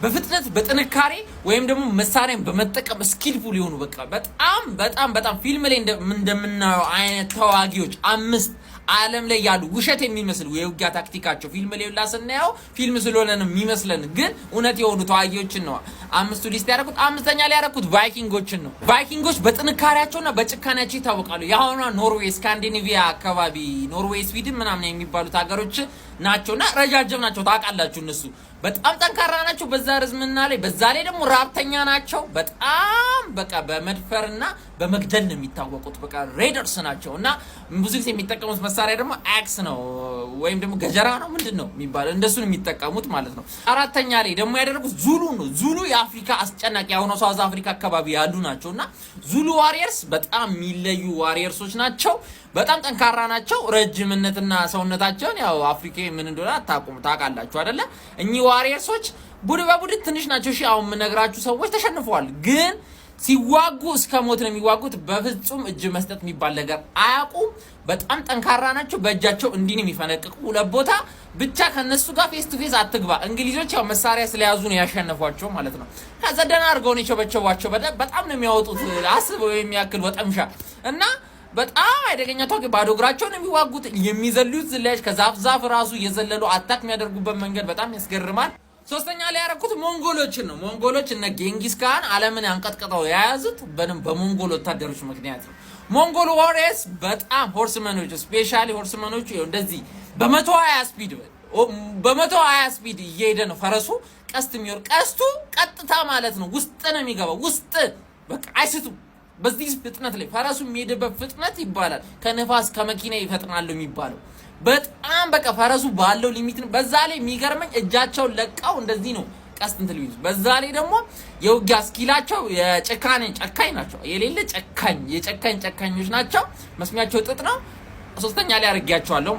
በፍጥነት፣ በጥንካሬ ወይም ደግሞ መሳሪያን በመጠቀም skillful የሆኑ፣ በቃ በጣም በጣም በጣም ፊልም ላይ እንደምናየው አይነት ተዋጊዎች፣ አምስት ዓለም ላይ ያሉ ውሸት የሚመስል የውጊያ ታክቲካቸው ፊልም ላይ ሁላ ስናየው ፊልም ስለሆነ ነው የሚመስለን፣ ግን እውነት የሆኑ ተዋጊዎችን ነው አምስቱ list ያደረኩት። አምስተኛ ላይ ያደረኩት ቫይኪንጎችን ነው። ቫይኪንጎች በጥንካሬያቸውና በጭካኔያቸው ይታወቃሉ። የአሁኗ ኖርዌይ፣ ስካንዲኔቪያ አካባቢ፣ ኖርዌይ፣ ስዊድን ምናምን የሚባሉት ሀገሮች ናቸው እና ረጃጅም ናቸው። ታውቃላችሁ፣ እነሱ በጣም ጠንካራ ናቸው በዛ ርዝምና ላይ። በዛ ላይ ደግሞ ራብተኛ ናቸው። በጣም በቃ በመድፈርና በመግደል ነው የሚታወቁት። በቃ raiders ናቸው እና ብዙ ጊዜ የሚጠቀሙት መሳሪያ ደግሞ axe ነው ወይም ደግሞ ገጀራ ነው፣ ምንድን ነው የሚባለው፣ እንደሱ ነው የሚጠቀሙት ማለት ነው። አራተኛ ላይ ደግሞ ያደረጉት ዙሉ ነው። ዙሉ የአፍሪካ አስጨናቂ፣ የአሁኗ South Africa አካባቢ ያሉ ናቸው እና Zulu warriors በጣም የሚለዩ warriors ኦች ናቸው። በጣም ጠንካራ ናቸው። ረጅምነትና ሰውነታቸውን ያው አፍሪካ ምን እንደሆነ አታውቁም፣ ታውቃላችሁ አይደለ? እኚህ warriors ኦች ቡድን በቡድን ትንሽ ናቸው። እሺ፣ አሁን የምነግራችሁ ሰዎች ተሸንፈዋል፣ ግን ሲዋጉ እስከ ሞት ነው የሚዋጉት። በፍጹም እጅ መስጠት የሚባል ነገር አያውቁም። በጣም ጠንካራ ናቸው። በእጃቸው እንዲህ ነው የሚፈነቅቁ ሁለት ቦታ። ብቻ ከነሱ ጋር face to face አትግባ። እንግሊዞች ያው መሳሪያ ስለያዙ ነው ያሸነፏቸው ማለት ነው። ከዛ ደህና አድርገው ነው የቸበቸቧቸው። በጣም ነው የሚያወጡት፣ አስበው የሚያክል ወጠምሻ እና በጣም አደገኛ ተዋጊ። ባዶ እግራቸውን የሚዋጉት፣ የሚዘሉት ዝላዮች፣ ከዛፍ ዛፍ ራሱ እየዘለሉ attack የሚያደርጉበት መንገድ በጣም ያስገርማል። ሶስተኛ ላይ ያደረኩት ሞንጎሎችን ነው። ሞንጎሎች እነ ጌንጊስ ካን ዓለምን አንቀጥቅጠው የያዙት በሞንጎል ወታደሮች ምክንያት ነው። Mongol warriors በጣም horseman ኦች፣ especially horseman ኦቹ እንደዚህ በ120 speed፣ በ120 speed እየሄደ ነው ፈረሱ ቀስት የሚወር፣ ቀስቱ ቀጥታ ማለት ነው ውስጥ ነው የሚገባው፣ ውስጥ በቃ አይስቱም። በዚህ ፍጥነት ላይ ፈረሱ የሚሄድበት ፍጥነት ይባላል ከነፋስ ከመኪና ይፈጥናሉ የሚባለው። በጣም በቃ ፈረሱ ባለው limit ነው። በዛ ላይ የሚገርመኝ እጃቸውን ለቀው እንደዚህ ነው ቀስት እንትን የሚሉት። በዛ ላይ ደግሞ የውጊያ skill ኣቸው የጭካኔ ጨካኝ ናቸው። የሌለ ጨካኝ፣ የጨካኝ ጨካኞች ናቸው። መስሚያቸው ጥጥ ነው። ሶስተኛ ላይ አድርጌያቸዋለሁ።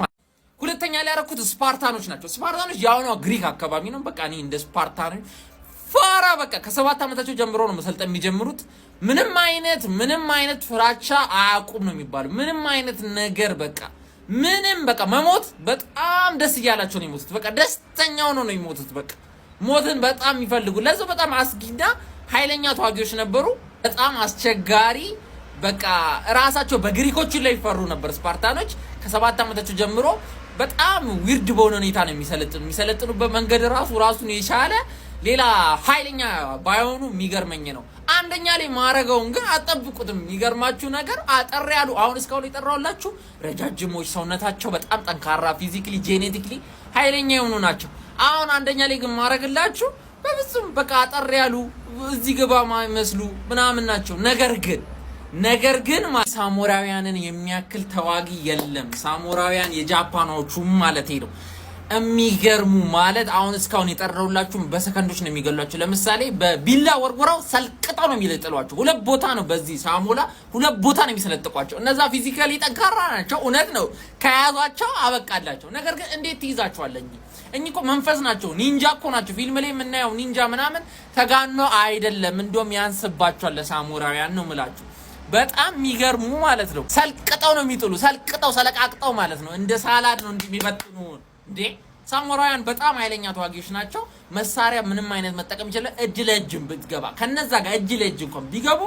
ሁለተኛ ላይ ያደረኩት ስፓርታኖች ናቸው። ስፓርታኖች የአሁኗ ግሪክ አካባቢ ነው። በቃ እኔ እንደ ስፓርታኖች ፋራ፣ በቃ ከ7 ዓመታቸው ጀምሮ ነው መሰልጠን የሚጀምሩት። ምንም አይነት ፍራቻ አያውቁም ነው የሚባለው። ምንም አይነት ነገር፣ በቃ ምንም፣ በቃ መሞት በጣም ደስ እያላቸው ነው የሞቱት። በቃ ደስተኛ ሆነው ነው የሞቱት። በቃ ሞትን በጣም የሚፈልጉ፣ ለዛው በጣም አስጊና ኃይለኛ ተዋጊዎች ነበሩ። በጣም አስቸጋሪ፣ በቃ እራሳቸው በግሪኮቹ ላይ ይፈሩ ነበር። ስፓርታኖች ከ7 ዓመታቸው ጀምሮ በጣም weird በሆነ ሁኔታ ነው የሚሰለጥኑ። የሚሰለጥኑበት መንገድ ራሱ ራሱን የቻለ ሌላ ኃይለኛ ባይሆኑ የሚገርመኝ ነው። አንደኛ ላይ ማረገውን ግን አጠብቁትም። የሚገርማችሁ ነገር አጠር ያሉ፣ አሁን እስካሁን የጠራሁላችሁ ረጃጅሞች፣ ሰውነታቸው በጣም ጠንካራ፣ physically genetically ኃይለኛ የሆኑ ናቸው። አሁን አንደኛ ላይ ግን ማረግላችሁ በፍጹም በቃ አጠር ያሉ፣ እዚህ ግባ ማይመስሉ ምናምን ናቸው። ነገር ግን ሳሞራውያንን የሚያክል ተዋጊ የለም። ሳሞራውያን የጃፓኖቹ ማለት ነው። የሚገርሙ ማለት አሁን እስካሁን የጠራሁላችሁም በሰከንዶች ነው የሚገሏቸው። ለምሳሌ በቢላ ወርውረው ሰልቅጠው ነው የሚጥሏቸው። ሁለት ቦታ ነው፣ በዚህ ሳሞላ ሁለት ቦታ ነው የሚሰነጥቋቸው። እነዛ physically ጠንካራ ናቸው፣ እውነት ነው። ከያዟቸው አበቃላቸው። ነገር ግን እንዴት ትይዛቸዋለህ? እኚህ እኮ መንፈስ ናቸው፣ ኒንጃ እኮ ናቸው። ፊልም ላይ የምናየው ኒንጃ ምናምን ተጋኖ አይደለም፣ እንደውም ያንስባቸዋል ለሳሙራውያን ነው ምላችሁ። በጣም የሚገርሙ ማለት ነው። ሰልቅጠው ነው የሚጥሉ፣ ሰልቅጠው ሰለቃቅጠው ማለት ነው። እንደ salad ነው እንዲህ የሚበትኑ እንዴ። ሳሙራውያን በጣም ኃይለኛ ተዋጊዎች ናቸው። መሳሪያ ምንም አይነት መጠቀም ይችላል። እጅ ለእጅም ብትገባ ከነዛ ጋር፣ እጅ ለእጅ እንኳን ቢገቡ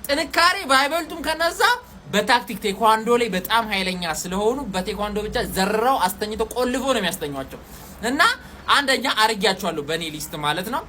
ጥንካሬ ባይበልጡም ከነዛ በታክቲክ ቴኳንዶ ላይ በጣም ኃይለኛ ስለሆኑ በቴኳንዶ ብቻ ዘርረው አስተኝተው ቆልፎ ነው የሚያስተኟቸው እና አንደኛ አርጊያቸዋለሁ በእኔ list ማለት ነው።